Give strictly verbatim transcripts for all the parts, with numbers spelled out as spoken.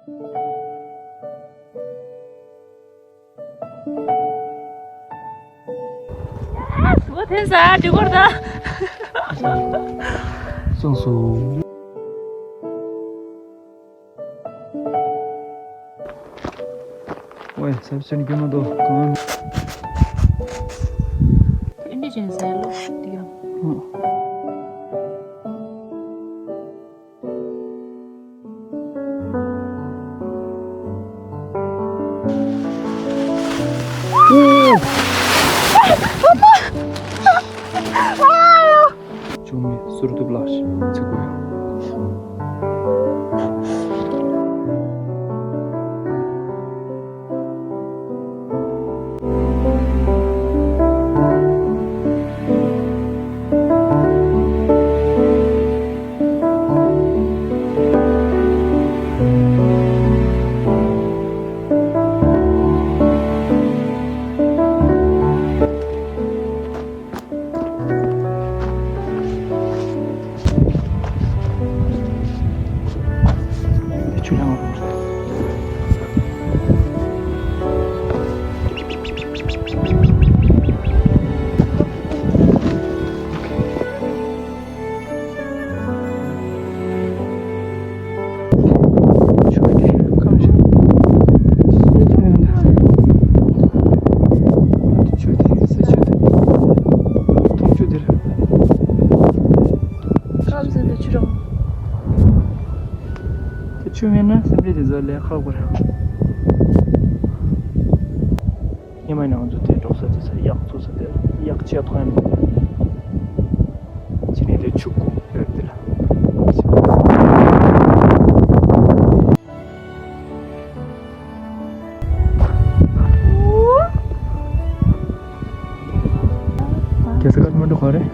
ཨོ་ཐེན་ས་དྲི་གོར་ད། སོང་སོང་། ཝེ་སབ་ཆེན་རྒྱུ་མ་དོ་གང་། ཨིན་ཌི་ཇེན་ས་ཡ་ལོ་དེ་ཡང་། ཅུང་མི་ཟུར་དུ་བརླག་ཤིང་ཚིག་གོ། ཆུ་མེད་ན་སེམས་ཅན་དེ་ཚོ་ལས་ཁག་པོ་རེད། ཉི་མ་ནང་ཚོ་དེ་འགྲོ་ས་དེ་ཚོ་གཡག་ཚུགས་ས་དེ་གཡག་ཆེ་མཐོང་ཡ་མེད། ཅི་ནས་དེ་ཆུ་ཀུ་ཡོད་དེ་ལ། རྒྱལ་ས་ཀ་ཐ་མན་ཌུ་ག་རེད།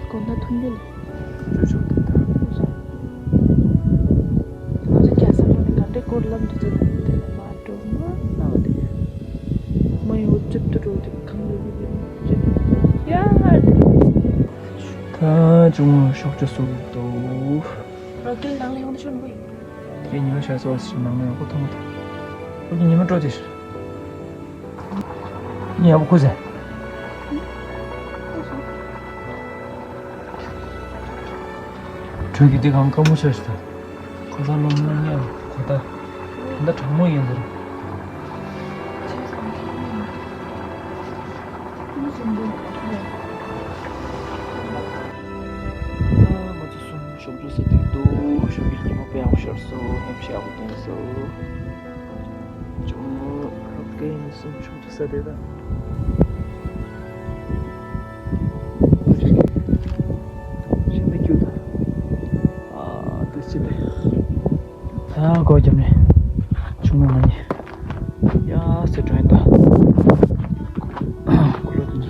དགོང་དག་ཐུང་ཐུང་ལ། ཅོ་ཅོ་ད་ད། ང་ཚོ་རྒྱལ་ས་ལོ་ནས་ག་འདྲའི་སྐོར་ལམ་དུ་ཚོད་དེ་ནས་མ་འགྲོ་མ་ན་བ་དེ། མ་ཡོད་ཅིབ་ཏུ་འགྲོ་དེ་གང་ལ་ཡོད་ཅིབ་ཡ། ད་ཅུང་ཤོག་ཅོ་སོ་དོ། རོ་ཏེལ་ནང་ལ་ཡོང་དུ་ཤོར་བུ་ཡིན། དེ་ཉི་མ་ཤར་སོ་ཞིག་ནང་ལ་ཡོང་གོ་ཐོང་ཐོང་། ཁོ་གི་ཉི་མ་སྤྲོ་ཅིག་ཉི་ཡག་པོ་ཁུ་ཟེ། དྲོད་ཀྱི་དེ་གང་དཀའ་མོ་ཤར་ཞིག་ད། ཁོ་ཚང་ལོ་མོ་ཉལ་ཁོ་ད། ད་གྲང་མོ་ཡིན་ཟེར། ང་ཚོ་གསུམ་ཞོགས་ཇ་ཟ་དེར་འདུག་ཞོགས་ཀྱི་ཉི་མ་དཔེ་ཡག་པོ་ཤར་སོང་། ཉམས་ཞིབ་ཡག་པོ་ཐོན་སོང་། ཅུང་ལོག་གི་ཡིན་གསུམ་ཞོགས་ཇ་ཟ་དེ་ད། ཞེ་འདི་ཁྱུ་ད། ཨ་དེ་ཅི་དེ། ད་སྒོ་བརྒྱབ་ནས་ཆུང་མ་ང་གཉིས་ཡ་སེ་འགྲོ་ཡིན་ད། ཀུ་ལོ་དུ་ནི་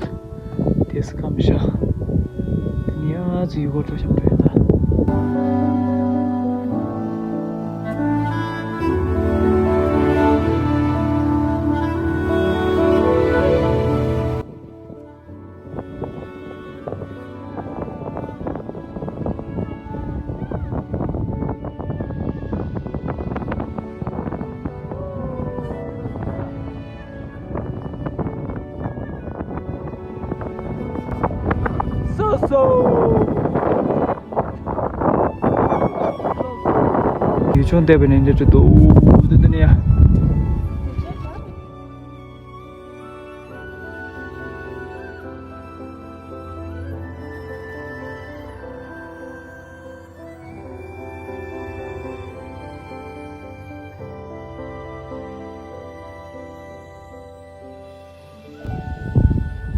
དེ་སི་ཁམ་ཤ་དེ་ནི་ཡ་ཙི་ཡུ་གོ་འགྲོ་ཤམ་འགྲོ་ཡིན་ད། སོ་སོ། ཡུལ་ལྗོངས་བལྟས་པ་ནས་འདྲ་འདྲ་འདུག་འདི་འདི་ནས་ཡ།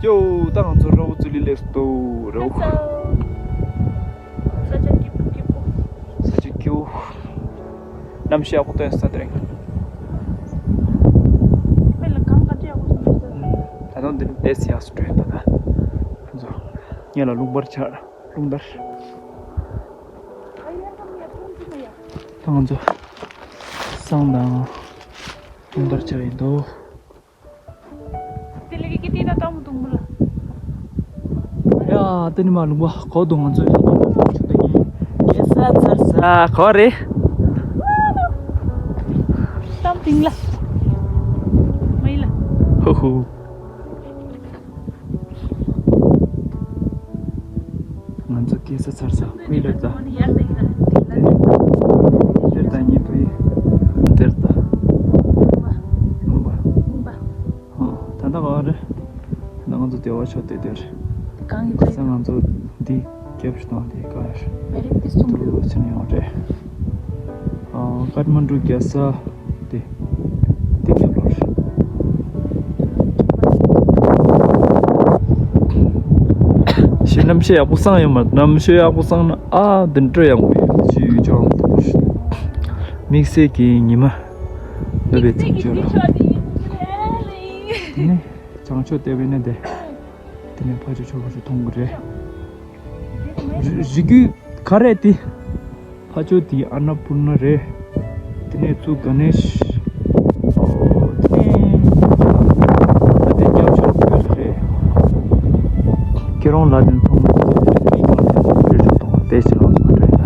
ཡོ། ད་ང་ཚོ་ར་བོ་ཙུ་ལི་སླེབས་སོང་། ར་བོ། ས་ཆ་སྐྱིད་པོ་སྐྱིད་པོ། ས་ཆ་སྐྱིད་པོ། གནམ་གཤིས་ཡག་པོ་སྟོན་ས་དེ་རིང་། དཔེ་ལ་གངས་ག་འདྲ་ཡག་པོ་སྟོན་ས། ད་དུང་འདི་ནི་ཏོག་ཙམ་ཡག་སུ་འགྲོ་ཡ་ད་ད། ང་ཚོ་ངེད་ལ་རླུང་འཕར་ཆགས། རླུང་འཕར། ད་ང་ཚོ་བསང་དང་རླུང་འཕར་ཆགས་ཡིན་འདུག་དེ་ལས་ཀྱི་ཏི་ན་ཏང་མོ་དུང་མོ་ལ། ཡ། དེ་ནི་མ་ལུང་བ་གོ་དུང་ང་ཚོ་ཡིན་ཆུ་དེ་ཉིན་རྒྱལ་ས་ ཚར་ས་ག་པར་རེད། གཏམ་དེང་ལ། མ་ཡིན་ལ། ཧུ་ཧུ། ང་ཚོ་སྐྱེལ་ས་ཚར་ས། ཕུའི་ལེར་ད། ལེར་ད་ཉེ་ཕུའི། ལེར་ད། ལུང་པ། ལུང་པ། ལུང་པ། ཨོ། ད་ལྟ་ག་པར་རེད། ད་ང་ཚོ་སྡེ་བ་ཤོག་དེ་དེར། གང་གི་ས་ཚེ། ང་ཚོ་འདི་རྒྱབ་ཞིག་བཏང་དེ་ག་རེད། མེ་རིག་ཏི་སུམ་དུ་ཕྱིན་ཡོང་རེད། ཨ། ཀཏ་མན་ཌུ་རྒྱལ་ས་དེ། དེ་རྒྱབ་ལོགས་རེད། ཞེ་གནམ་གཤིས་ཡག་པོ་བསང་ཡོད་མ། གནམ་གཤིས་ཡག་པོ་བསང་ན་ཨ་འདི་འདྲ་ཡག་པོ་ཡོད། ཆུ་ཡོད་ཅོག་རང་དུ་དམིགས་བསལ་གྱི་ཉི་མ་ནུབ་པའི་མཚམས་སྦྱོར་ལ། དེ་ནས། བྱང་ཕྱོགས་བལྟས་པས་ན་དེ། དེ་ནས་ཕ་ཆོས་ཆོས་གོ་ཆོས་མཐོང་གི་རེད། རི་རི་རྒྱུད་ག་རེད་དེ། ཕ་ཆོས་དེ་ཨ་ན་པུར་ན་རེད། དེ་ནས་ཚུར་ག་ནེ་ཤ། ཨོ། དེ་ནས་ད་དེ་རྒྱབ་ཕྱོགས་བོད་རེད། ཁྱེད་རང་ལ་དེ་མཐོང་ན་དེ་དེ་དེ་གང་དེ་བོད་ཕྱོགས་མཐོང་བ་དེ་ཕྱིར་ལངས་སོང་རེད་ད།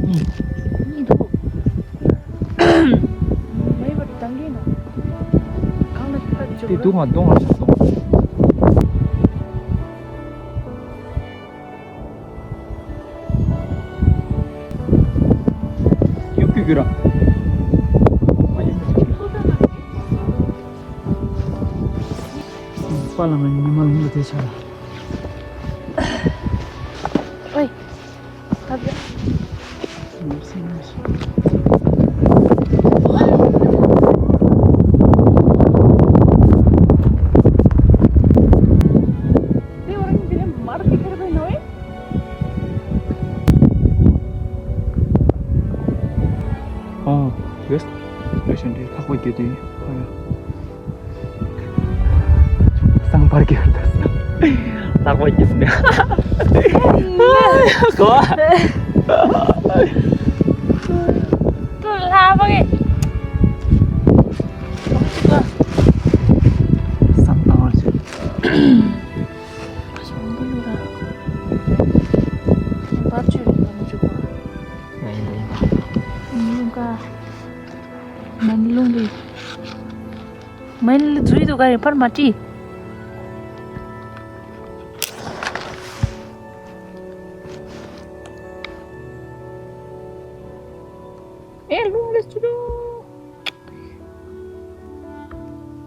གཉིས་འདུག་མེད་པར་བཏང་གིན་ན། གང་ལ་ཕར་འཇོག་དེ་དུང་ང་གདོང་ལ་ཆགས་སོང་། ཡུག་ཀྱུ་ཀྱུ་ར། པ་ལ་མ་ཉི་མ་ལུང་ལ་དེ་ཆ་ལ། ཨོའི། ད་དེ། ཨོ། ཡོད། རེ་ཞིག་འདི་ལྷག་པ་རྒྱུ་དེ་ཁོ་ཡང་། སང་པར་གྱི་ཧར་དུ་ལྷག་པ་རྒྱུ་ནི་གོ། ཏུ་ལྷག་པ་གི་སང་ཏང་བར་བྱེད། ཞང་པ་ལུ་ར་བར་ཆོད་རིག་པ་མི་འཇུག་པ། ཡིན་ལུང་ཀ། མན་ལུང་རེད། མན་ལུ་འཛུལ་འདུག་ག་རེ་ཕར་མ་བྲིས། ཨེ་ལུང་ལེ་ཚུ་རུ།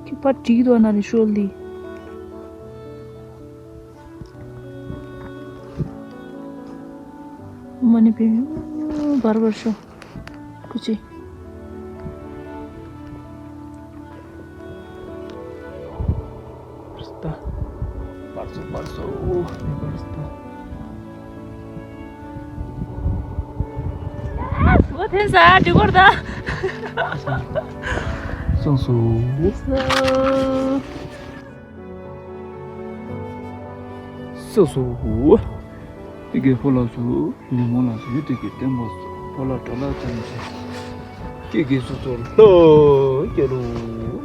ཁྱི་ཕར་བྲིས་འདུག་ན་རེ་ཤོལ་ལི། མ་ཎི་བེ་བར་བར་ཤོ། ཀུ་ཅི། བར་སྟ། བར་སོ་བར་སོ། བར་སྟ། ཨ། སྒོ་འཐེན་ས་འདི་སྐོར་ད། སོང་སོ། སོ། སོ་སོ། དེ་གའི་ཕོ་ལགས་སུ་ཉོན་མོངས་ལ་སོགས་ཡུལ་དེ་གའི་བསྟན་པ་སོགས་ཕོ་ལ་གྲོ་ལ་ཙམ་ཞིག་ཀྱེ་ཀྱེ་སོ་སོ་ལྷ་རྒྱལ་ལོ་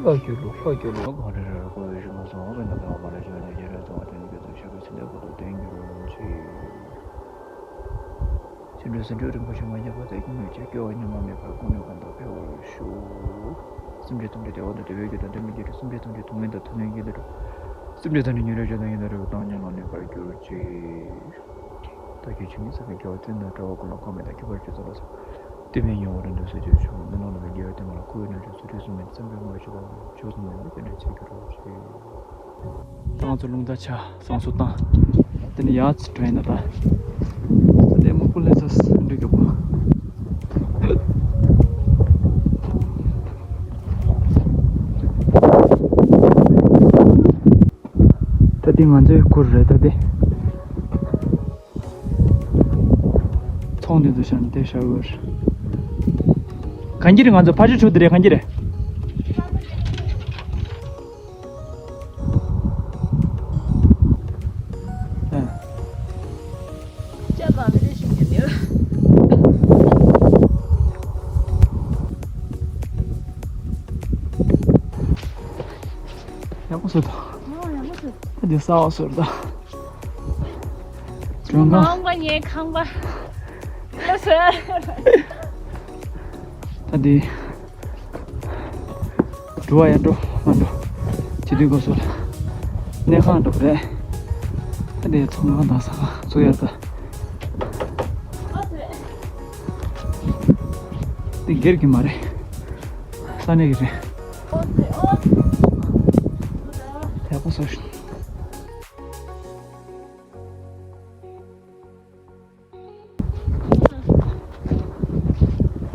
ལྷ་རྒྱལ་ལོ་ལྷ་རྒྱལ་ལོ། གང་རེ་རེ་རེ་ཀོ་བའི་རིག་མ་སོང་བ་བས་ན་ཀ་བ་ལ་ཞོ་ལ་རྒྱལ་ར་ཚོ་བ་དོན་གྱི་ཚོ་ཤོད་པའི་ཚེ་འདས་པོ་དོ་བསྟན་འགྱུར་རོ་ཅི། སེམས་འགྲོ་སེམས་འགྲོ་རིན་པོ་ཆེ་མ་ཉམས་པ་དད་ཀྱི་མོས་ཀྱི་སྐྱེ་བ་སྔོན་མ་མེད་པར་གོང་ནས་གོང་དུ་འཕེལ་བར་ཤོག་སེམས་ཅན་ཐམས་ཅད་བདེ་བ་དང་བདེ་བའི་རྒྱུ་དང་ལྡན་པའི་རྒྱུ་དང་། སེམས་ཅན་ཐམས་ཅད་སྡུག་བསྔལ་དང་ཐུབ་ནས་རྒྱུ་དང་། སེམས་ཅན་ཐམས་ཅད་ཉེ་རབས་ཅན་དང་ཉེ་རབས་དང་ཉམས་ལ་ནུས་པར་གྱུར་ཅིག་བདག་གིས་ཆོས་ཉིད་བསམ་པའི་དགེ་བ་བཙུན་ནས་གྲྭ་བ་ཀུན་ལ་གོ་མེད་དང་མཁས་པར་བརྗོད་ཚུལ་ལ་སོགས་དེ་མིན་ཡོང་བ་རིན་དུ་གསོལ་ཅིག་ཆུང་མི་ནོར་ལ་བའི་དགེ་བའི་བསྟན་པ་ལ་མཁོ་བའི་རྣལ་འབྱོར་ཚུལ་ཁྲིམས་སྲུང་མི་བསམ་པའི་དངོས་ཆོས་པ་ཆོས་སྲུང་མི་ཡོང་བའི་རྟེན་འབྲེལ་ཆེ་གྱུར་རོ་ཞེས། ད་ང་ཚོ་ལུང་བརྡ་ཆ་བསང་གསོལ་བཏང་། དེ་ནས་ཡར་ཙམ་འགྲོ་ཡིན་ན་ད། ལྟད་མོ་ཀུན་ལེགས་ས་འགྲོ་རྒྱུ་པོ། ད་དེ་ང་ཚོའི་ཁུར་རེད་ད་དེ། ཚོང་འདི་ཚོ་བཞག་ནས་དེ་བཞག་དགོས་རེད། གང་གི་རེད། ང་ཚོ་ཕ་ཆོས་ཆོས་འདི་རེད། གང་གི་རེད། ཨ། ཅག་ལ་རེ་རེ་ཞིག་ཉན་ཡོད། ཡག་པོ་བཟོས་འདུག་ཨ། ཡག་པོ་བཟོས། ད་འདི་གསར་པ་བཟོས་འདུག་མི་མང་པ་ངའི་ཁང་པ། ལོ་སོ། ད་འདི། འགྲོ་བ་ཡར་འགྲོ་མར་འགྲོ། བྱེད་དུས་སྐབས་སུ་ལ། གནས་ཁང་འགྲོ་རེད། ད་འདི་ཚོང་ཁང་དང་ཟ་ཁང་ཚུགས་ཡག་ད། འདི་སྒེར་གྱི་མ་རེད། ས་གནས་ཀྱི་རེད། ད་ཡག་པོ་བཟོ་ཞིག་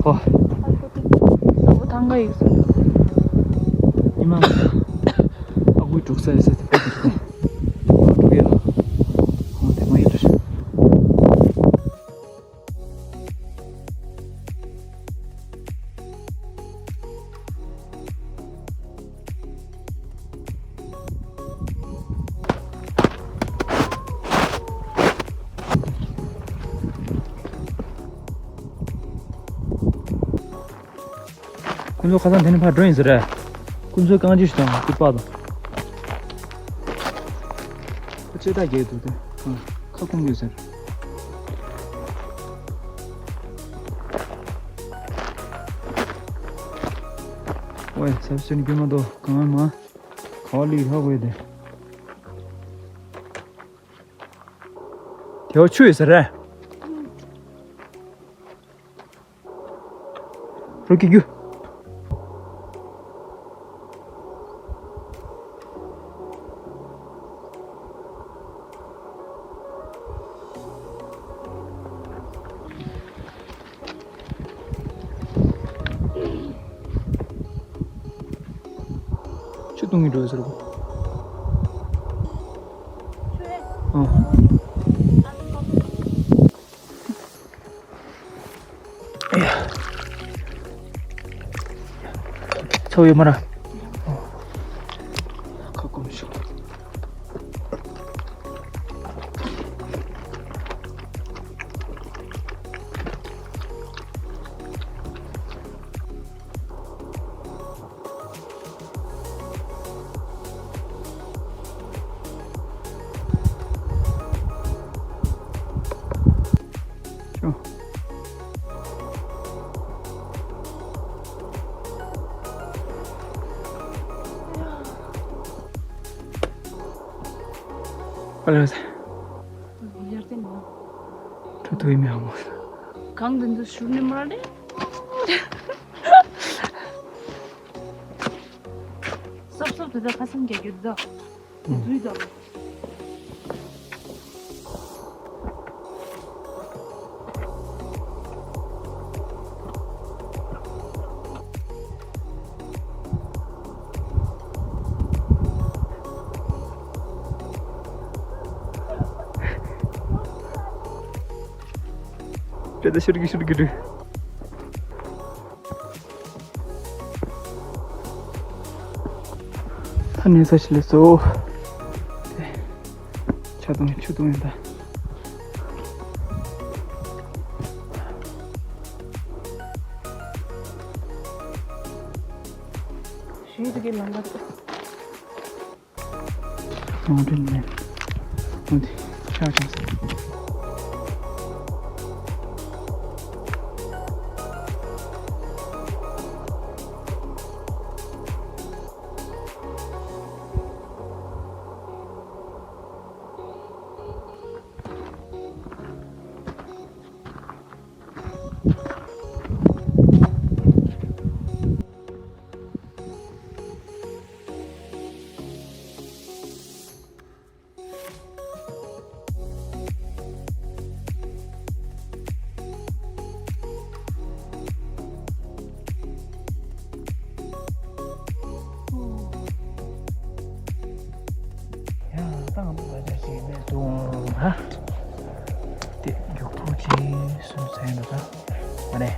ཧོ། ཨ་ཁུ་དེ། ཨ་ཁུ་ཐང་ག་ཡིག་ཟེར། ཉི་མ། ཨ་ཁུའི་འབྲུག་ས་ཡིག་ཟེར་དེ་པ་དེ་རེད། ཨ་འབྲུག་ཡ། ཨ་དེ་མ་ཡིན་ལ། ཁོང་ཚོ་ཁ་སང་དེ་ནས་ཕར་འགྲོ་ཡིན་ཟེར་རེད། ཁོང་ཚོའི་རྐང་རྗེས་ཤིག་དང་ཏི་པ་དང་། ཁོ་ལྕེ་ཐག་རྒྱས་འདུག་དེ། ཁ་སྐོམ་ཡོད་ཟེར། ཝེ་ཟབ་སེན་རྒྱུ་མ་གཏོགས་གང་ཡང་མ། ག་བ་ལི་ཧ་གོ་ཡོད་དེ། དེ་བ་ཆུ་ཡོད་ཟེར་རེད། རོ་ཀི་རྒྱུ། ཆུ་བཏུང་གི་འགྲོ་ཟེར་གོ། ཨ། ཚོ་ཡོད་མ་ར། ཁ་སྐོམ་ཤོག་ཨ་ལས། ཡར་ཏེ་ནོ། ཁྲོ་ཐུ་ཡི་མེ་ཧ་མོ། གང་དུ་འདུ་ཤུར་ནི་མ་རེད། སོབ་སོབ་དེ་ཚོ་ཁ་སང་རྒྱག་རྒྱུ་དེ་ཚོ། དེ་ཚོའི་དང་། དཔེ་ད་ཤུར་གི་ཤུར་གི་འདུག་ད་ནས་ས་ཞིག་ལས་སོ། ཆ་དང་ཆུ་དང་ཡོད་ད། ཞུས་དུ་གི་ལམ་ཁ། ནོར་འཁྲུལ་མེད། འོན་ཏེ་ཤར་བྱུང་སོང་། ཡང་ཏང་ཏུ་བ་ཅ་ཞིག་མེད་དུང་ཧ། དེ་མགྱོགས་པོ་ཅིག་སུན་ཚན་འདུག་ད། ཨ་ནེ།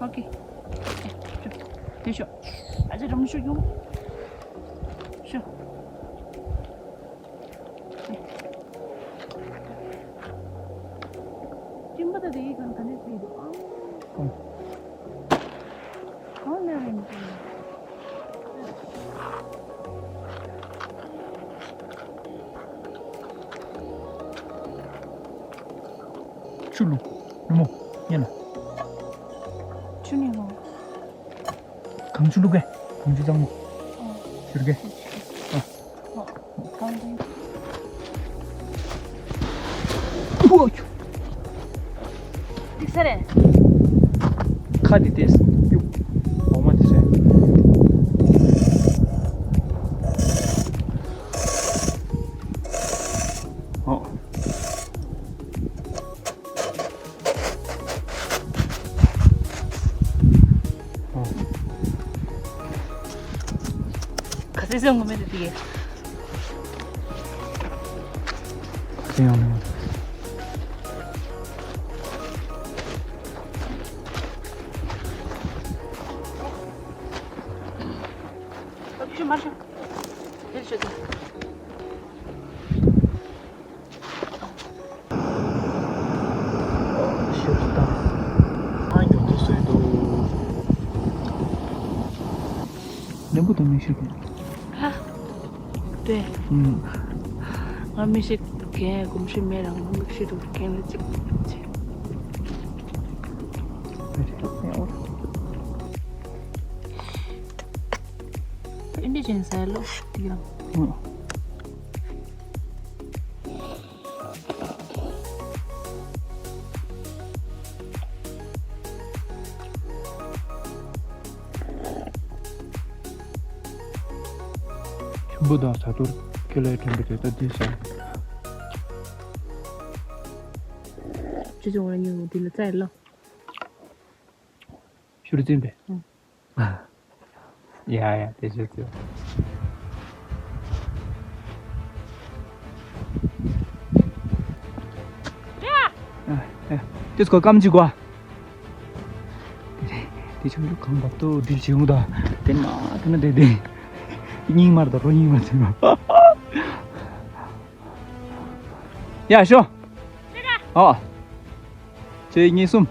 ཧོ་ཀི། དེ་ཤོག་ཨ་ཅེ་རང་ཤོག་ཡོང་། ཤོག་ད་དེ་གི་གང་ག་ནས་ཕེབས་འདུག་ཨང་། ཨང་། གང་ནས་རེད། ཆུ་བླུགས། ནུ་མོ། ཉན་ལ། ཆུ་ནི་ལོ། གངས་ཆུ་བླུགས་གས། གངས་ཆུ་གཙང་མོ། ཨོ། ཤུར་གས། ཨ། ཨོ། གངས་ཆུ། ཨོ། འགྲིག་ས་རེད། ཁ་འདི་ཏེས། གཡུག་འོ་མ་འདི་ཟེར། ཨོ། ག་ཚོད་ཟེར་ངོ་མེད་དུ་དེ། ག་ཚོད་ཡོང་ནས། ཤུ་མ་ཤུ། དེར་ཤོད་དེ། ཤེས་སུ་དང་། ཨ་མྱུར་དུ་སོས་འདུག་ནམ་བུ་དང་མིག་ཤེས་ཀྱི། ཧ། དེ། ཨུམ། ང་མིག་ཤེས་གན་གོམས་གཤིས་མེད་རང་ང་མིག་ཤེས་འདུག་གན་ལ་ཅིག་ཅིག་ཨིན་ཌི་ཇན་ས་ལོ་དེ་ཡང་། ཨུམ། ཆུན་པོ་དང་ཟ་ཐོར་ཁེ་ལས་དྲན་པ་དེ་ལྟ་འདི་བྱ། ཅི་ཅི་འོ་ཉིན་འདི་ལ་བཙལ་ལོ། ཤུར་འཛིན་པས། ཨུམ། ཡ་ཡ་དེ་ཤོད་ཚེ། ཡ། ཡ། དེ་སྐོར་སྐམ་ཅིག་གོ། དེ་ཆུང་ཆུང་གང་བབ་ཏོ་སྒྲིལ་བྱེད་འོང་ད། དེ་ན་དེ་ན་དེ་དེ། སྙིང་དམར་ད་རོ་སྙིང་དམར་ཚིག་མ། ཡ་ཤོ། ཨོ། ཁྱེད་གཉིས་གསུམ།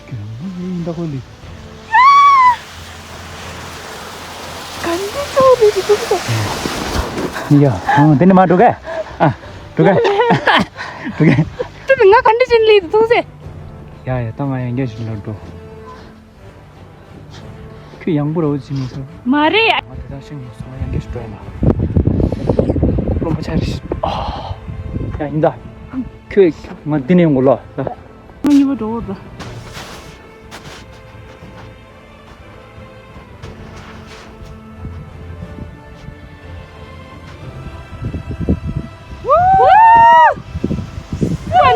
གན་འདྲ་ཁོ་ལི། གན་འདྲ་ཁོ་ལི་ཟེར་ཐུག་སོང་། ཡ། ཨང་། དེ་ནི་མ་འགྲོ་གས། ཨ། འགྲོ་གས། འགྲོ་གས། ཏུ་ང་གན་འདྲ་ཅན་ལི་ཐུག་སེ། ཡ་ཡ། ད་ང་ཡང་སྐྱར་ཞིག་འགྲོ་འགྲོ། ཁྱོད་ཡང་པོ་ར་བོ་ཅི་མི་ཚོ། མ་རེད། ང་དེ་དག་ཤིང་མ་སོང་ཡང་སྐྱར་ཞིག་འགྲོ་ཡ་ན། རློན་པ་ཆ་རེ་ཞིག་ཨ། ཡ་ཡིན་ད། ཁྱོད་ང་འདི་ནས་ཡོང་གོ་ལོ། ང་གཉིས་པོ་འགྲོ་འོ་ད།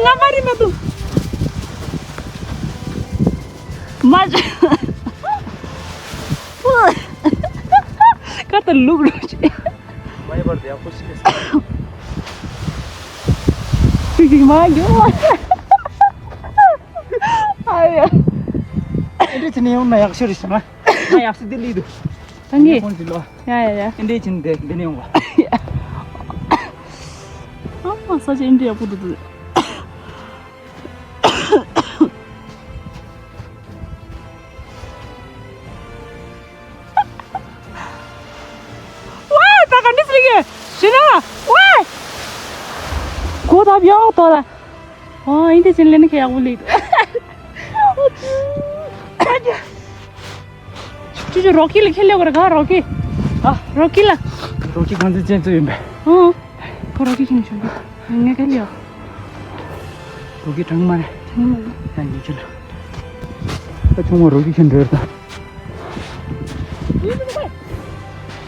ང་མ་རི་མ་འདུག་མ། ཀ་ཏ་ལུག་རོ་ཆེ། མ་ཡི་བར་དུ་ཡག་པོ་ཞིག་རེད། ཅིག་ཅིག་མ་འགྱོ། ཨ་ཡ། ཨེ་འདྲ་བྱས་ནས་ཡོང་ན་ཡག་ཤོས་རེད་ཤག་ང་ཡག་ཤོས་འདི་ལས་འདུག་ད་ངས། ཁོང་ཅི་ལོ། ཡ་ཡ་ཡ། ཨེ་འདྲ་བྱས་ནས་འདི་འདི་ནས་ཡོང་བ། ཨ་མ་ས་ཆ་ཨེ་འདྲ་ཡག་པོ་འདུག་འདུག་ཝེ། ད་ག་འདྲ་ཟེར་གི་ཞེ་ན། ཝེ། གོ་ད་བྱོས་ཏོ་ལ། ཨོ་ཨིན་དེ་ཅན་ལེན་ཁེ་ཡག་པོ་ལེགས། ཅུ་ཅུ་རོ་ཀི་ལ་ཁེ་ལེ་གོ་ར་ག་རོ་ཀི། ཨ་རོ་ཀི་ལ། རོ་ཀི་གང་ཚེ་ཅན་ཚོ་ཡིན་པས། ཨོ། ཁོ་རོ་ཀི་ཁེ་ནི་ཆུང་གི། ངས་ཁེ་ལེ་ཡོ། རོ་ཀི་གྲང་མ་རེད། གྲང་མ་རེད། ཡང་ཉེ་ཆུ་ལ། ད་ཆུང་མ་རོ་ཀི་ཁེ་འདྲ་ད།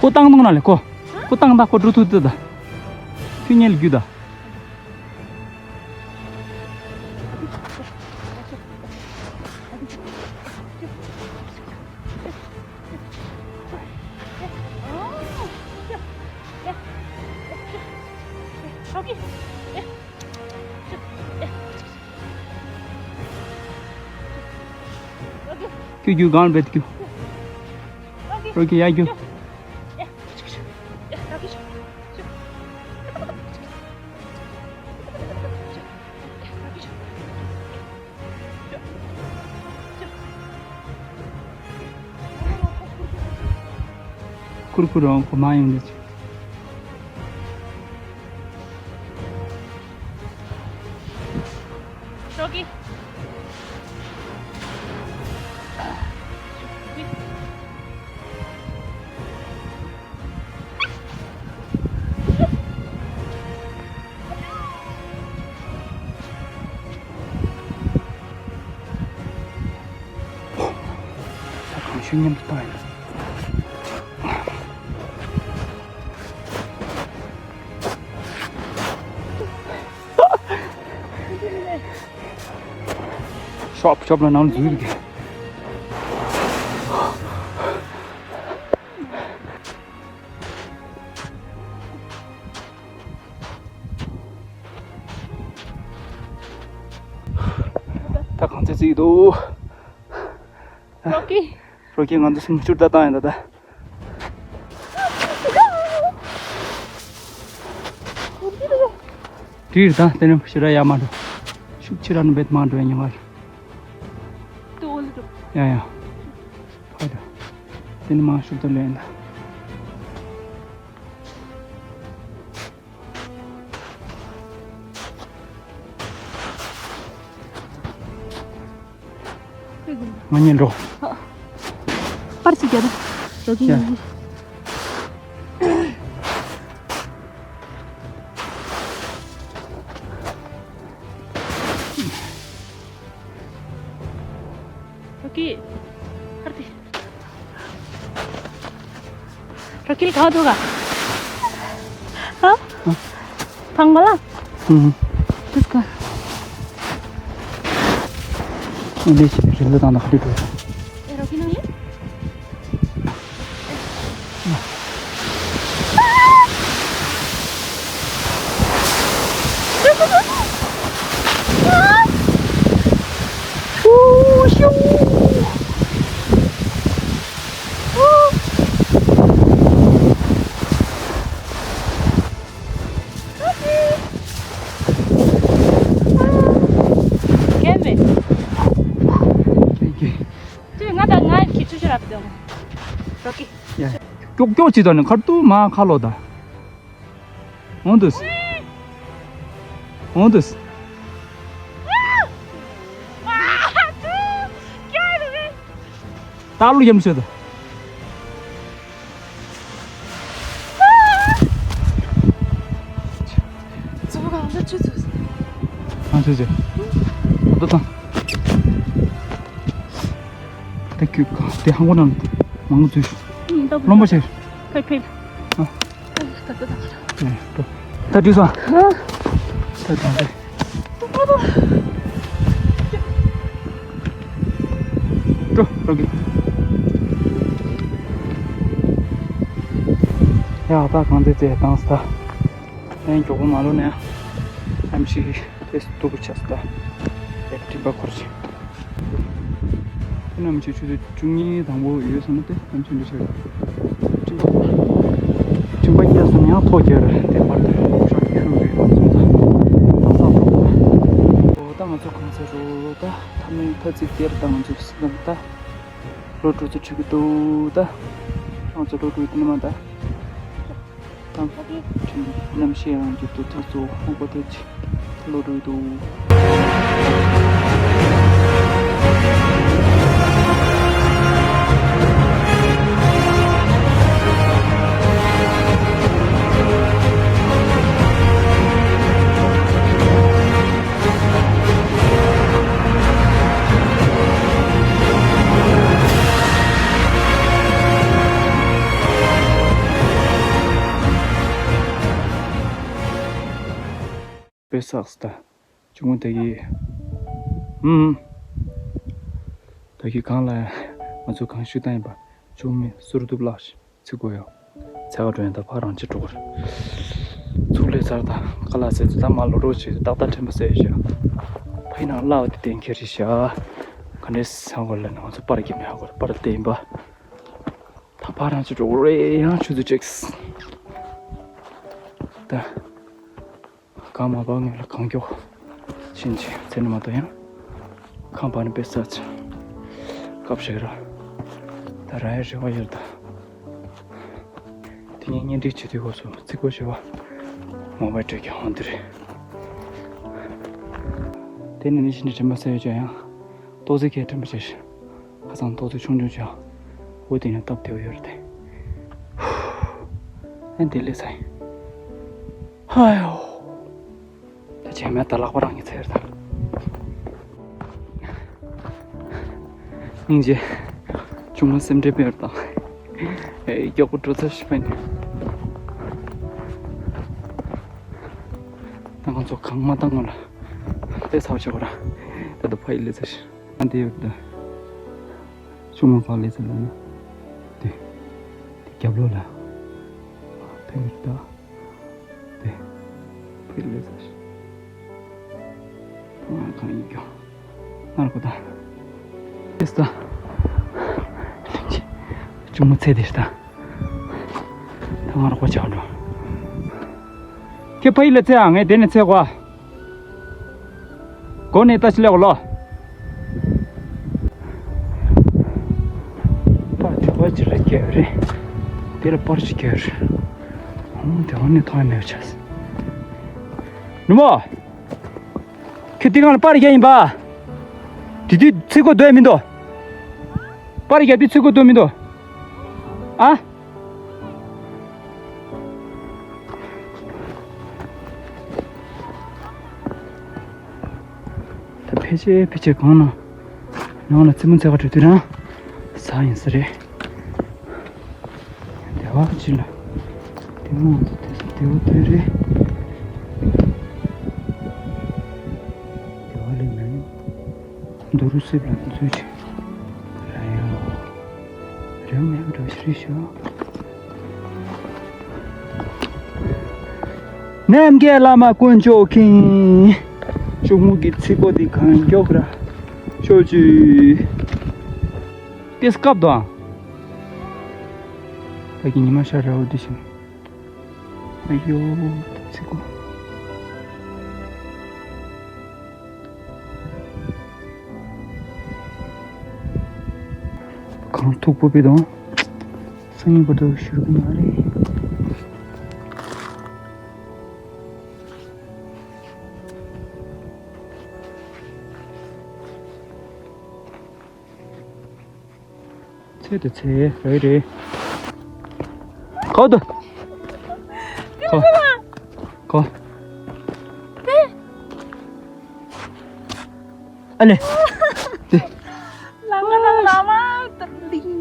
ཁོ་བཏང་བཏང་ན་ལེ་ཁོ། ཁོ་བཏང་ད་ཁོ་འགྲོ་ཐུབ་ཐུབ་ད། ཁྱོད་ཉལ་རྒྱུ་ད། ཁྱོད་རྒྱུ་གང་བེད་རྒྱུ། རོ་ཀི་ཡ་རྒྱུ། ཀུར་ཀུར་རང་གོ་མ་ཡོང་དུས། ཤོག་གི། ད་གང་ཤུ་མཉམ་དུ་བཏང་ཡོད། ཤོབ་ཤོབ་ལ་ནང་འཛུལ་གི། ད་གང་ཚེ་ཚིག་འདུག་རོ་ཀི། རོ་ཀི་ང་ཚོ་སུམ་ཅུ་ད་བཏང་ཡིན་ད་ད། དྲིར་ད་དེ་ནས་ཕྱི་ར་ཡ་མ་འགྲོ། ཤུགས་ཆེ་ར་ནི་བེད་མ་འགྲོ་ཡ་ཉོ་བར། ཏུ་འོ་ལི་འགྲོ། ཡ་ཡ། ཕ་ད། དེ་ནི་མ་ཤུགས་ད་ལོས་ཡིན་ད། ང་གཉིས་འགྲོ། པར་ཅིག་རྒྱབ། རོ་ཀི་ཡ། ཡིན། རོ་ཀི། ཧར་ཏི། རོ་ཀི་གང་འདུག་ག་ཧ། ཕང་མ་ལ། ཧུམ། དུས་ག་ཨ་ནི་རིན་ལ་དང་ན་ཧ་ཏི་འགྲོ། ཨེ་རོ་ཀི་ནང་ལས། ཁྱེད་ང་དང་ང་གི་ཆུ་ཤུར་ཨ་བི་དང་། རོ་ཀི། ཡ། ཀྱོག་ཀྱོག་ཅི་དང་ནི་ཁར་ཏུ་མ་ཁ་ལོ་ད། འོང་དུས། འོང་དུས། ད་ལོ་ཡམ་ཤོད་ད། ཚུགས་གང་ཚ་ཆུ་ཚུགས། གང་ཚ་ཆུ། ད་ད་ད། ད་ཁྱོད་ག་དེ་ཧང་གོ་ནང་མང་ཚུལ། རློན་པ་ཆེ། ཕེ་ཕེ། ཨ། ད་ད་ད། ད་དུས་སོང་། ད་ད་ད། འགྲོ་འགྲོ་གི། ཡ་ད་གང་དེ་ཚེ་བཏང་ས། ཨེ་མགྱོགས་པོ་མ་ལོ་ནས། ཨེམ་ཤི་དེ་སྟུག་པོ་ཆགས་ས། ཨེ་སྤྲིན་པ་འཁོར་ཞིང་། དེ་རྣམས་ཀྱི་ཆུ་ཚོད་བཅུ་གཉིས་དང་པོ་ཡོད་སོང་ན་དེ་ཨེམ་ཤི་འདི་ཆགས་ཡོད། སྤྲིན་པ་སྤྲིན་པ་སྐྱེས་སོང་ཡང་ཐོག་རྒྱལ་དེ་བར་དུ་ཤར་ཁྱོད་རེད་སོང་ཙང་། ད་ས་ཐོག་ད། འོ་ད་ང་ཚོ་གང་ཚེ་རོ་ད་ཐ་མའི་ཐ་ཚིག་དེར་ད་ང་ཚོ་སྲིད་དམ་ད། ལོ་དྲུག་ཅུ་ཁྲི་གི་འདུག་ད། ང་ཚོ་ལོ་དྲུག་ཡི་དེ་ནི་མ་ད། ད། ཁྲིམས་རྣམ་ཤེས་རང་གི་དུ་ཐག་གཙོ་བོ་ཧོང་པོ་དེ་ཅི། ལོ་དྲུག་འདུག་པེ་སག་སྟ། ཆུང་ངུ་དེ་གི་ཧུམ། ད་གི་གང་ལ་ང་ཚོ་གང་ཞུ་ད་ཡིན་པ། ཆུང་མི་སུར་གདུབ་ལགས་ཤིག་ཚིག་གོ་ཡོ། ཚ་ག་འགྲོ་ཡིན་ད་ཕ་རང་ཅི་འགྲོ་གར། ཚུགས་ལས་ཚར་དང་ཀ་ལ་ཟེར་ཚུ་ད་མ་ལོ་རོ་ཆེ་ཏག་ཏག་ཕྲན་པ་ཟེར་ཤག་ཕ་ཡིན་ནང་ལ་བ་དེ་གཏན་འཁེལ་རེད་ཤག་ག་འདྲས་ས་གོ་ལ་ནང་ཚོ་པར་གྱི་མེ་ཧ་གོ་པར་བལྟས་ཡིན་པ། ད་ཕ་རང་ཅི་འགྲོ་གར་ཡང་ཆུ་ཚོད་ཅིག་ད། གང་མ་པ་ངོས་ལ་གང་མགྱོགས་ཕྱིན་ཅི་ཚེ་ནི་མ་གཏོགས་ཡང་། གང་པ་ནི་པེ་ས་ཆ་སྐབས་ཤིག་ར། ད་ར་ཡ་རི་བ་ཡོད་ད། ངས་གཉེན་སྒྲིག་བྱེད་དུས་སྐབས་སུ་རྩིས་སྐོར་ཞུ་བ། མོ་བའི་སྤྲོད་ཀྱི་ཧོན་དུ་རེད། དེ་ནི་ནི་ཤིན་ཏུ་དྲན་པ་གསལ་ཡོད་ཀྱང་ཡང་། ཏོག་ཙི་གས་དྲན་པ་བྱས་ཤིང་། ཁ་སང་ཏོག་ཙི་ཆུང་ཆུང་བྱས། འོ་དེ་ནས་སྟབས་བདེ་བོ་ཡོད་རེད་དེ། ཨ་འདི་ལས་ཚ་ཡིན། ཧ་ཡོ། ད་བྱས་མེད་ད་ལག་པ་རང་གི་ཚེར་དང་། སྙིང་རྗེ། ཆུང་མ་སེམས་ཁྲལ་སྤེལ་བར་དང་། ཨེ་མགྱོགས་པོ་འགྲོ་ཚར་ཤི་པ་ནི། ད་ང་ཚོ་གང་མ་བཏང་གོང་ལ། དཔེ་ཚབས་ཆེ་བ་ར། ད་ལྟ་ཕ་ཡི་ལས་ཚར་ཤི། ཨ་འདི་ཡོད་ད། ཆུང་མ་ག་ལས་ཚར་ལ་ན། དེ། དེ་རྒྱབ་ལོགས་ལ། ཕེབས་ད། དེ། ཕེབས་ལས་ཚར་ཤི། ང་གང་ཡིན་ཀྱང་། ནར་གོ་ད། ཨེ་ས། ཅུང་མོ་ཚེ་དེ་ཤི་ད། ད་ང་རོགས་པ་བྱ་འགྲོ། ཁྱེད་ཕ་ཡུལ་ལ་ཚེ་ཨ་ངས་དེ་ནས་ཚེ་གོ། གོ་ནས་ལྟ་ཞི་ལེ་གོ་ལོ། པར་དེ་བ་ཅི་རེད་སྐྱེ་རེད། དེ་ལ་པར་ཅི་སྐྱེ་རེད། ཨང་དེ་བ་ནས་ཐོག་མེད་ཆགས། ནུ་མོ། ཁྱོད་དེ་གང་ལ་པར་རྒྱག་ཡིན་པ། དེ་དུས་ཚིག་གོ་འདོད་མི་འདུག་པར་རྒྱག་དུས་ཚིག་གོ་འདོད་མི་འདུག་ཨ། ད་ཕལ་ཆེར་ཕལ་ཆེར་གང་ན། ནང་ལ་རྩེད་མོ་རྩེ་ག་འགྲོ་དུས་རང་། ཟ་ཡིན་ས་རེད། དེ་བ་ཅི་ལ། དེ་མོ་དེ་ས་དེ་བ་དེ་རེད། དེ་བ་ལས་མེད། འདུ་རུ་སེབ་ལ་འཛུལ་ཅིག་ལ་ཡོད། རེའུ་མིག་འགྲོ་ཤི་རེ་ཤོག་རྣམ་རྒྱལ་བླ་མ་དཀོན་མཆོག་མཁྱེན། གཅུང་མོ་གི་ཚིག་གོ་འདི་གང་མགྱོགས་ར། ཤོག་ཅུ། ཏེ་སྐབས་དང་། ད་གི་ཉི་མ་ཤར་ར་འོ་འདི་བཞིན། ཨ་ཡོ། ད་ཚིག་གོ། གང་ཐུག་པོ་པི་དང་། སང་ཉིན་བར་དུ་ཤུར་གི་མ་རེད། ཚེ་དེ་ཚེ་རེ་རེ། ཁོ་དུ། ཁོ། ཁོ། ཨ་ལེ། དེ། ལ་ང་ལ་ལ་མ་ཏི་ལིང་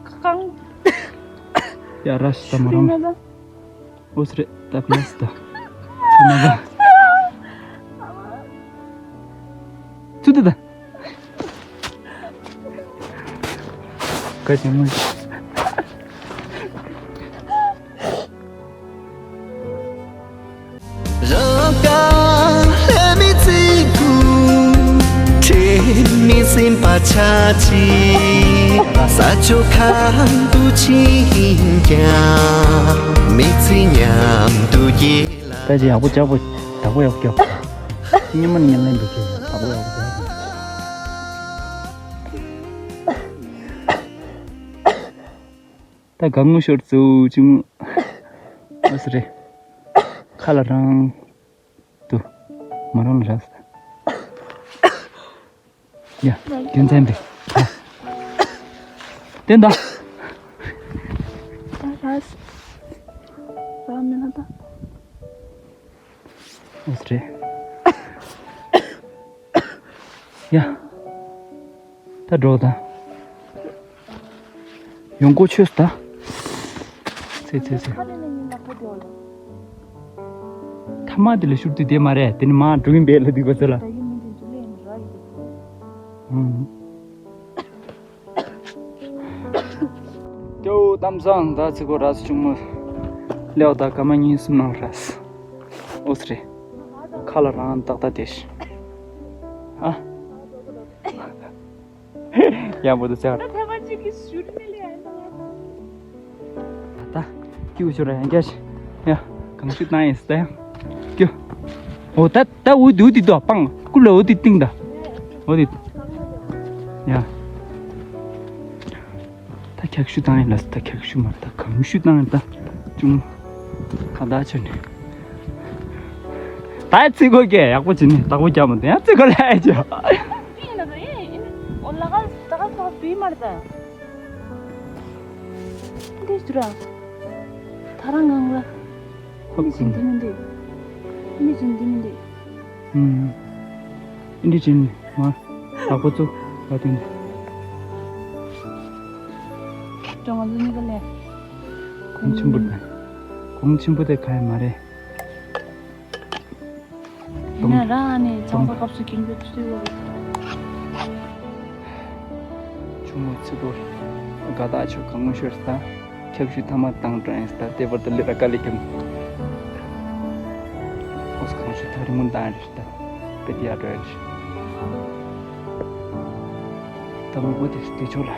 ཁང་། ཡ་ར་ཤི་ད་མ་རང་། ཨོ་སི་རེད་ད་པི་ཡ་སི་ད། ཚེ་མ་ད། ཚུ་དུ་ད། ག་ཅི་མོ། རང་དགའ་ལྷད་མེད་ཚིག་གུ། ཁྲེལ་མེད་སེམས་པ་ཆ་གཅིག་ས་ཕྱོགས་གང་དུ་ཕྱིན་ཀྱང་། མི་ཚེ་མཉམ་དུ་སྐྱེལ་ལ། ད་ཅི་ཡག་པོ་ཅག་པོ་བདག་པོ་ཡག་པོ་སྐྱོ། ཉི་མ་ནི་ཉི་མ་ལེན་པའི་སྐྱོ་བདག་པོ་ཡག་པོ་སྐྱོ། ད་གང་ངུ་ཤོར་ཚུ་ཅི་ངུ། ཨ་སི་རེད། ཁ་ལ་རང་། དུ། མ་རང་ལ་ར་སི། ཡ། རྒྱུ་མཚན་པས། ཡ། བསྟན་ད། ད་ར་སི། ར་མི་ན་ད། ཨ་སི་རེད། ཡ། ད་འགྲོ་ད། ཡོང་སྒོ་ཆོས་ད། ཚེ་ཚེ་ཚེ། ཐ་མ་དེ་ལ་ཤུར་དུས་དེ་མ་རེད་དེ་ནི་མ་འགྲོ་གིན་པས་ལ་སྡིག་པ་ཚེ་ལ། ཨང་། ཀྱོ་གཏམ་བཟང་ད་ཚིག་གོ་ར་སི་ཆུང་མོ། ལེའོ་ད་ཀ་མ་གཉིས་གསུམ་ནང་ར་སི། ཨོ་སི་རེད། ཁ་ལ་རང་ཏག་ཏག་དེ་ཤི། ཨ། ཡག་པོ་འདུག་ཟེར། ད་ཐེངས་མ་གཅིག་གིས་ཞུ་ནི་ལས་ཨ་ད། ད་ཀྱུ་ཞུ་ར་ཡང་རྒྱ་ཞིག་ཡ། གང་ཞུ་བཏང་ཡིན་ཟེར་ཡང་། ཀྱུ། འོ་ད་ད་འུ་དི་འུ་དི་དོ་སྤང་ཀུ་ལ་འུ་དི་ཏིང་ད། འོ་དི། ཡ། ད་ཁྱག་ཞུ་བཏང་ཡིན་ལ་ད་ཁྱག་ཞུ་མ་ད་གང་ཞུ་བཏང་ཡིན་ད། ཅུང་། ག་ད་ཆོད་ནས། ད་ཡ་ཚིག་གོ་ཀྱེ་ཡག་པོ་བྱེད་ནས་བདག་པོ་རྒྱབ་མ་དེ་ཡང་ཚིག་གོ་ལ་ཡ་ཅོ། ཡིན་ན་ད་ཡིན་ཡིན། འོ་ལ་ཀ་ད་ཀ་ཁ་བི་མར་ད། འདི་ཞུ་ར། ད་རང་ངང་ལ། ཧོབ་འདི་བྱིན་འདི་མིན་འདི། འདི་བྱིན་འདི་མིན་འདི། ཨུམ། ཨིན་དྲི་ཅིན་མ། བདག་པོ་བཙུགས་ལ་དོན། ཅོ་ང་ཚོ་གཉིས་ཀ་ལས། གོང་ཆེན་པོ་དང་། གོང་ཆེན་པོ་དེ་ག་ཡ་མ་རེད། ཡིན་ན་ར་ཨ་ནི་ཚང་ས་སྐབས་སུ་ཀིང་གྱོད་ཚུད་བ་རེད། ཆུ་མོ་ཚི་པོ། དགའ་ཐག་ཆོད་གང་ངོ་ཤོར་ས། ཁྱབ་ཤུལ་ཐ་མ་བཏང་དྲན་ས་དེ་བར་དུ་ལི་ར་ཀ་ལི་ཀམ། ཨོ་སི་གང་ཤུལ་ཐག་རིང་མོ་བཏང་རེད་ད། པེ་ཏི་ཡ་དྲན་ཤི། ད་མོ་པོ་དེ་དེ་ཆོག་ལ།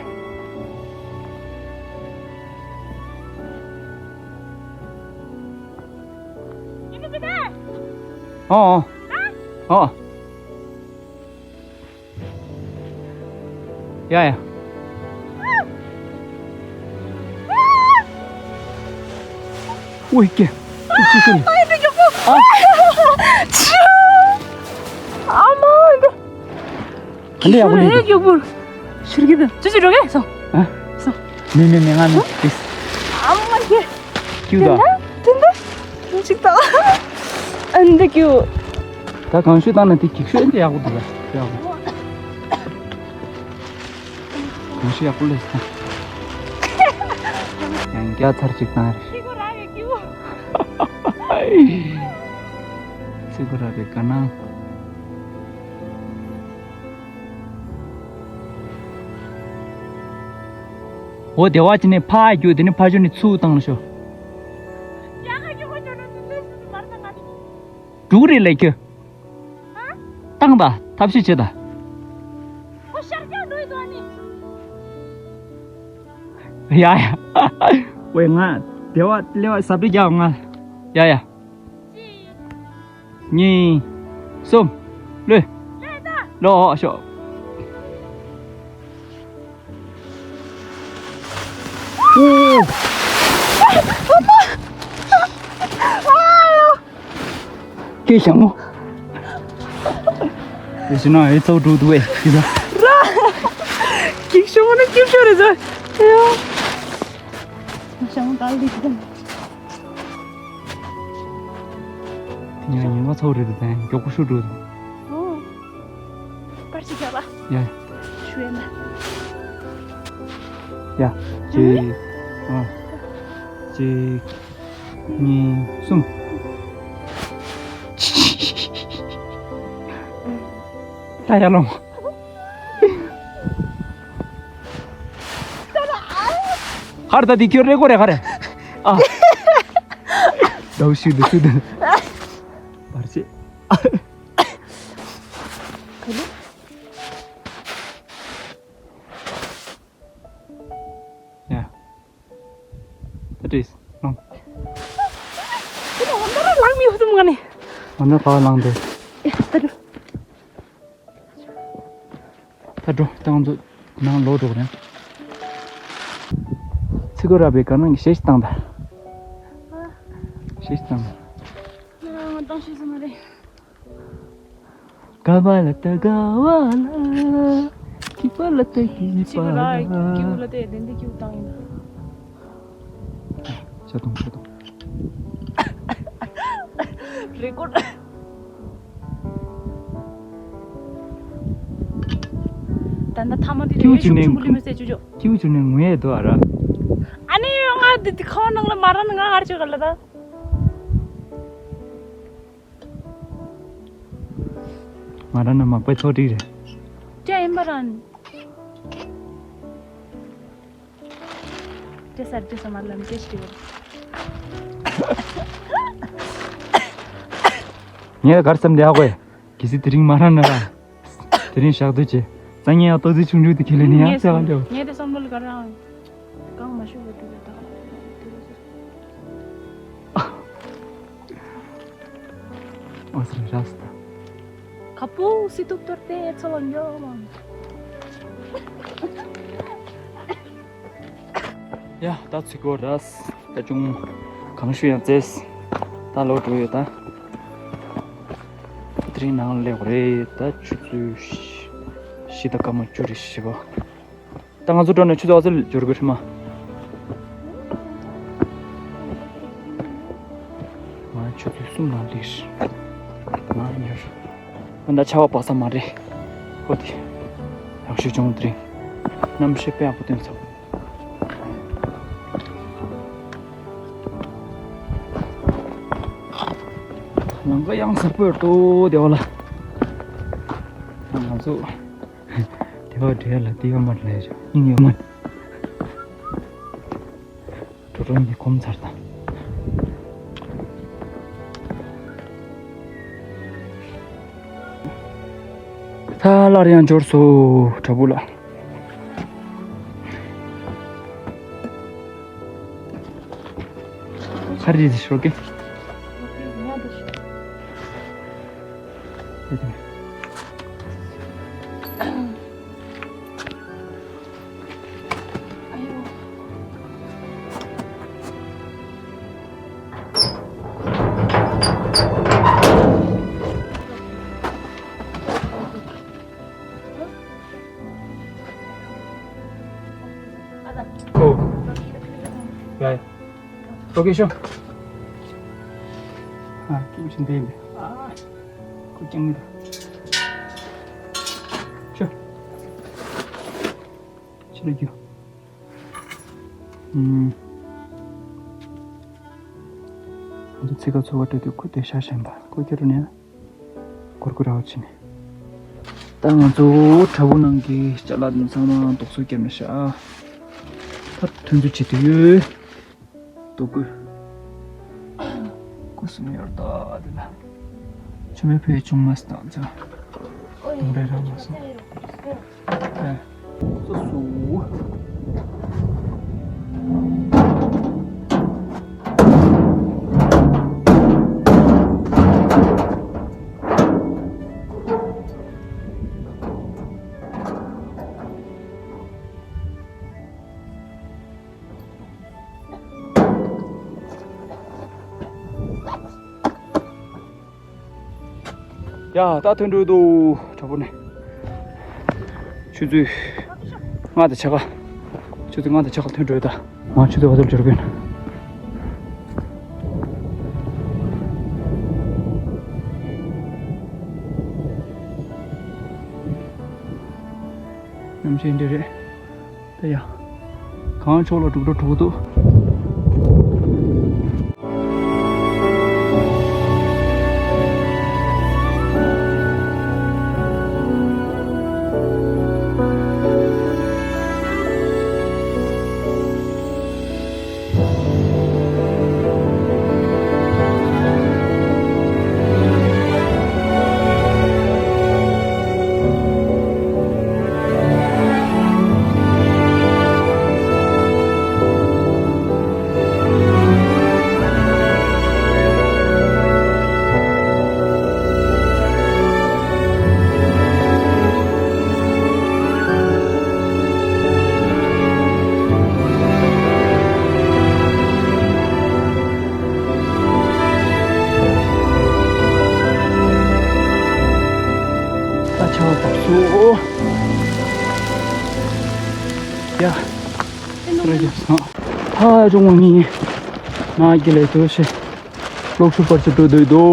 ཨོ་ཨོ་ཨོ། ཡ་ཡ། ཨོ་ཡ་ཀྱེ། ཅི་ཅི་ཅི། ཨ། ཨ་མ། ག་འདྲ་ཡག་པོ་ལས་འདུག་ཧེ་མགྱོགས་པོ། ཤུར་གི་འདུག་ཅི་ཅི་འགྲོ་གི་སོང་། ཨ། སོང་། མེ་མེ་མེ་ང་མེ་ཏིས། ཨ་མ་ཀྱེ། ཀྱུ་ད། དེ་འདྲ་དེ་འདྲ། ཅིག་ད། ཨ་འདི་ཀྱུ། ད་གང་ཤོད་བཏང་ན་དེ་གིག་ཤོད་འདི་ཡག་པོ་འདུག་ད་ཡག་པོ། གང་ཤོད་ཡག་པོ་ལས་ད། ཡང་བརྒྱ་ཚར་གཅིག་བཏང་རེད། ཚིག་གུ་ར་བའི་དགའ་སྣང་། འོ་དེ་བ་ཅི་ནས་ཕ་རྒྱུ་དེ་ནི་ཕ་ཞོ་ནི་ཚུགས་བཏང་ལ་ཤོ། འགྲུག་རེད་ལས་ཁྱོད། བཏང་ད་ཐབས་ཤེས་བྱེད་ད། ཡ་ཡ། ཝེ་ང་དེ་བ་ལེ་བ་ཟབ་རི་རྒྱག་ང་། ཡ་ཡ། གཅིག་གཉིས། གསུམ། ལུས། ལུས་ད། ལོ་ཤོག་ཨོ། སྐད་ཞང་མོ། དེ་བྱས་ན་ཨེ་ཚོགས་འགྲོ་འདུག་ཨེ་ཡིན་ན། ར། གིག་ཞང་མོ་ནི་གིག་ཤོ་རེད་ཟེར། ཨེ་ཡོ། ཞང་མོ་དལ་འདི་གིག་དང་། དེ་ཉིན་ཉིན་མ་ཚོགས་རེད་དེ་མགྱོགས་པོ་ཤོར་འགྲོ་འདུག་ཨོ། པར་ཞིག་རྒྱབ་པ། ཡ། ཞུ་ཡ་ན། ཡ། གཅིག་ཨ། གཅིག་གཉིས། གསུམ། ད་ཡར་ལོངས། ཧར་ད་འདི་ཁྱོད་རེ་གོ་རེ་ག་རེ། ཨ། ཟླ་བ་ཤུ་དུ་ཤུ་དུ། བར་ཆད། ག་ལེ། ཡ། ད་དྲིས། ལོངས། ཁྱོད་ལ་འོ་ན་ར་ལངས་མི་ཡོད་དུ་མ་ནི། འོ་ན་ག་བ་ལངས་ཏེ། ཨེ་ད་དྲིས། ད་འགྲོ་ད་ང་ཚོ་ནང་ལོག་འགྲོ་རེད། ཚིག་གོ་ར་བའི་དགའ་སྣང་གི་གཞས་ཤིག་བཏང་ད། གཞས་ཤིག་བཏང་ད། ང་བཏང་ཤེས་ས་མ་རེད། དགའ་བ་ལ་ད་དགའ་བ་ལ། སྐྱིད་པ་ལ་ད་སྐྱིད་པ་ལ། སྐྱིད་པ་ལ་དེ་འདི་སྐྱིད་བཏང་ཡིན། ཤ་དང་ཤ་དང་། རེ་ཀོར། ད་ལྟ་ཐ་མ་འདི་ཀྱུ་རེད་ཅུ་ནས་ཤུག་ཆུང་ཀུ་ལི་མི་སེ་ཅུ་ཅོ། ཀྱུ་ཅུ་ནས་ངུ་ཡས་འདུག་ཨ་ར། ཨ་ནི་ཡོ་ང་འདི་འདི་ཁ་བ་ནང་ལ་མ་ར་ནི་ང་ཨར་ཅོ་ག་ལ་ད། མ་ར་ན་མག་པའི་ཚོགས་སྒྲིག་རེད། ཅི་ཡིན་པ་ར་ནི། ཏྲེ་སར་ཏྲེ་སར་མ་ལམ་ཏྲེ་སྲིད། ངས་གར་སེམས་བདེ་ཧ་གོ་ཡ། གི་སི་དེ་རིང་མ་ར་ན་ར། དེ་རིང་ཞག་སྡོད་བྱས། ཙང་ངས་ཡང་ཏོག་ཙི་ཆུང་ཆུང་དེ་ཁྱེར་ལེ་ནི་ཡང་ངས་ཚེ་གང་འདྲ། ངས་དེ་བསམ་བློ་ལ་ག་རང་། གང་མ་ཤུ་བ་དུ་ད། ཨོ་སི་ར་སི་ད། ཁ་པུ་སི་ཏུག་ཏོར་ཏེ་ཚོ་ལ་འགྱོ་མ། ཡ་ད་ཚིག་གོ་ར་སི་ད་ཅུང་། གང་ཞུ་ཡང་བཙལ། ད་ལོག་འགྲོ་ཡོད་ད། དེ་རིང་ནང་སླེབས་རེད་ད། ཆུ་ཚོད་བཞི་དང་སྐར་མ་བཅུ་རེ་བཞི་པ། ད་ང་ཚོ་འགྲོ་ནས་ཆུ་ཚོད་ཨ་ཚོད་འབྱོར་དགོས་རེད་མ། ང་ཆུ་ཚོད་གསུམ་ནང་སླེབས། ང་ཉར། ང་ད་ཆར་པ་བབས་ས་མ་རེད། ཧོ་དེ། ཡག་ཤོས་བྱུང་དེ་རིང་། གནམ་གཤིས་དཔེ་ཡག་པོ་སྟོན་སོང་། ལམ་ཁ་ཡང་སེར་པོ་ཡོད་དོ་བདེ་བ་ལ། ང་ཚོ་དེ་བ་འདྲེ་ལ་དེ་ཡོད་མ་རེད། སྙིང་ཡོད་མ། གྲོ་གྲོ་གཉིས་གོམས་ཚར་དང་། ད་སླར་ཡང་འབྱོར་སོང་བྲག་ཕུག་ལ། ཁ་རི་ཞོག་གི། ཨོ། ཡ་ཡ། ཨོ་ཀེ་ཤོ། ཨ་ཀུ་ཅི་འདི་ཡིན་པས། ཨ་ཀུ་ཅང་ངི་ར། ཤོ། ཕྱི་ལ་རྒྱུ། ཨུམ། ང་ཚོ་ཚིག་ཁ་ཚོ་བ་སྤྲད་དུས་ཁུ་དེ་ཤ་ཞན་པ་ཁུ་ཁྱེར་རུ་ནས། གུར་གུར་ར་བ་ཕྱིན་ནས། ད་ང་ཚོ་བྲག་ཕུག་ནང་གི་ཅ་ལག་དེ་ཚང་མ་རྡོག་བཟོ་བརྒྱབ་ནས་བཞག་ད་ཐོན་རྫས་བྱེད་དུ་ཡོད། རྡོ་བརྐོས། སྐུ་གསུམ་ཡོད་ད་དེ་ལ། ཆུ་མེད་ཕུད་ཅུང་མ་སྟངས་ཚ། དུང་རེ་ར་མ་སོང་། ཨེ། སོ་སོ། ཡ་ད་ཐོན་འགྲོ་འདུག་བྲག་ཕུག་ནས། ཆུ་ཚོད་ལྔ་དང་ཕྱེད་ཀ། ཆུ་ཚོད་ལྔ་དང་ཕྱེད་ཀ་ཐོན་འགྲོ་ཡོད་ད། ང་ཆུ་ཚོད་ག་ཚོད་འབྱོར་གི་ཡོད་ན། གནམ་གཤིས་འདི་རེད། ད་ཡ། གངས་ཕྱོགས་ལ་འགྲོ་འགྲོ་འགྲོ་གི་འདུག་ད་ཆར་པ་བབས་སོང་། ཡ། རེད་ཀྱང་སོང་། ཧ་ཅང་མང་ནི། ང་གི་ལས་དོ་ཤེས། གློག་ཤུགས་པར་ཆ་འགྲོ་འདོད་དོ།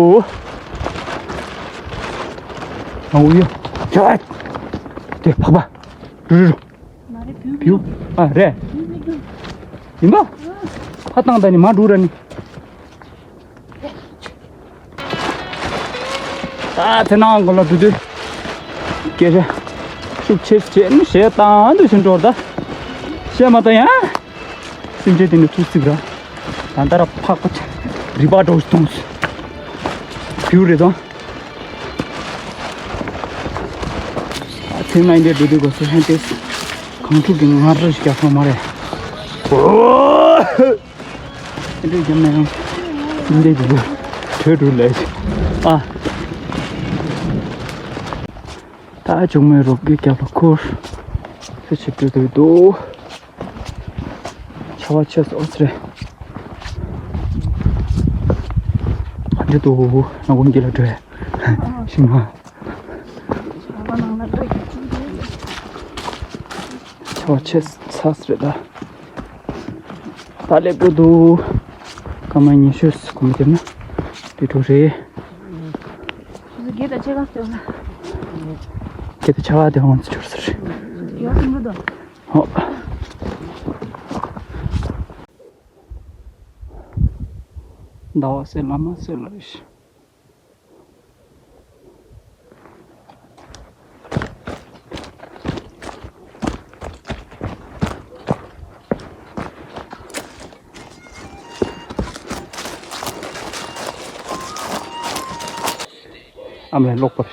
ང་འུ་ཡོ། ཡ། དེ་ཕག་པ། རུ་རུ་རུ། མ་རེད་བུ། བུ། ཨ་རེད། བུ་མི་འགྲོ། ཡིན་པ། ཕ་བཏང་ད་ནི་མ་འགྲོ་ར་ནི། ད་ཚེ་ནང་གོ་ལ་འགྲོ་དུས། སྐད་ཆ། ཤུགས་ཆེ་ཆེ་ནི་བཤད་སྟངས་འདི་བཞིན་འགྲོ་ད། བཤད་མ་ད་ཡང་། སེམས་ཅན་དེ་ནི་ཐུགས་སྲིད་ར། ད་ལྟ་ར་ཕག་པ་ཆ། རི་པ་འགྲོ་སྟོང་། བེའུ་རེད་དང་། ཨ་ཚེ་ན་འདི་འགྲོ་དུས་གོ་སོ་ཧན་ཏེ། གངས་ཕྲུག་གི་ངར་ར་ཞིག་རྒྱག་སོང་མ་རེད། ཨོ། ཨེ་འདྲ་རྒྱབ་ན་ཡང་། འདི་འདི་འདི་བྲོས་འགྲོ་ལས། ཨ། ད་ཅུང་མའི་རོགས་ཀྱི་རྒྱབ་ལ་ཁུར། ཚེ་ཆེ་འགྲོ་འདོད་འདུག་ཆར་པ་ཆེ་སོང་ཟེར། རེད་འདུག་ནང་ཁོང་གི་ལ་འགྲོ་ཡ། ཤི་མ། ཆར་པ་ཆེ་ཚ་རེད་ད། ད་སླེབས་འགྲོ་འདུག་སྐར་མ་ཉི་ཤུ་གོམ་བསྡད་ན་དེ་འགྲོ་རེད། དགེ་དང་ཆེ་ག་ལྟོས་ན། དགེ་དང་ཆ་ག་དེ་ཧོན་ཚུ་འབྱོར་ཟེར། ཡོད་མི་འདུག་ཧོ། ཟླ་བ་སེ་ལ་མ་སེ་ལ་རེ་ཤི། ཨ་མ་ལ་ལོག་པར།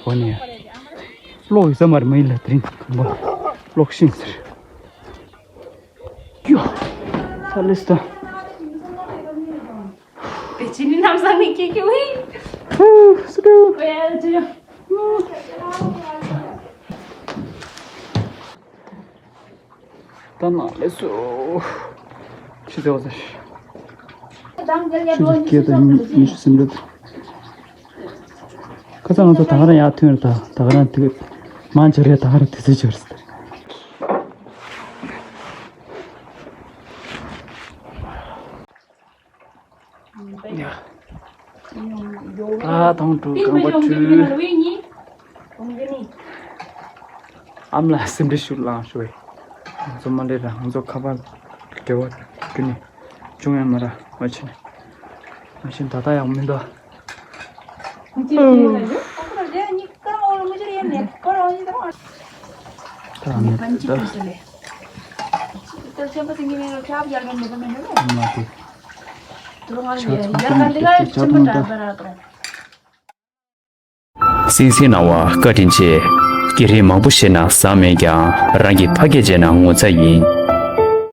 འོ་ནི། ལོག་ཡོད་ས་མ་རེད། མ་ཡིན་ལ་དེ་རིང་གོམ་པ་ལོག་ཤིང་ཟེར། ཡོ། ས་ལེ་སྟ། པེ་ཅིན་ནི་ནམ་སང་ནི་ཀི་ཀི་ཝི། ཧུ། སུ་ཏུ། ཝེ་ཨེལ་ཇི། ད་ནང་ལས་སུ། ཕྱི་ཚེ་བ་ཚེ། ཕྱི་ཚེ་སྐད་དང་ཉི་ཤུ་སེམས་འདྲ། ཁ་སང་ང་ཚོ་ད་ག་རང་ཡར་ཐོན་རེད་ད། ད་ག་རང་དེ་མང་ཆེ་རེད། ད་ག་རང་དེ་ཚོ་ཆེ་རེད། ད་དང་དུ་རྐང་པ་འཁྲུལ། ཨམ་ལ་སེམས་ཁྲལ་ཞུ་ལང་ཞུ་བས། ང་ཚོ་མ་ལས་ར་ང་ཚོ་ཁ་པར་འབྲེལ་བ་རྒྱུ་ནས་བྱུང་ཡང་མ་ར་མ་ཕྱིན། མ་ཕྱིན་ད་ལྟ་ཡང་མི་འདུག་ད་ནི་ད་ལྟ་ཨམ་ལ་དེ། སིང་སིང་སྣང་བ་བཀའ་དྲིན་ཆེ། སྐད་རིགས་མང་པོ་ཤེས་ན་བཟང་མེད་ཀྱང་རང་གི་ཕ་སྐད་བརྗེད་ན་ངོ་ཚ་ཡིན།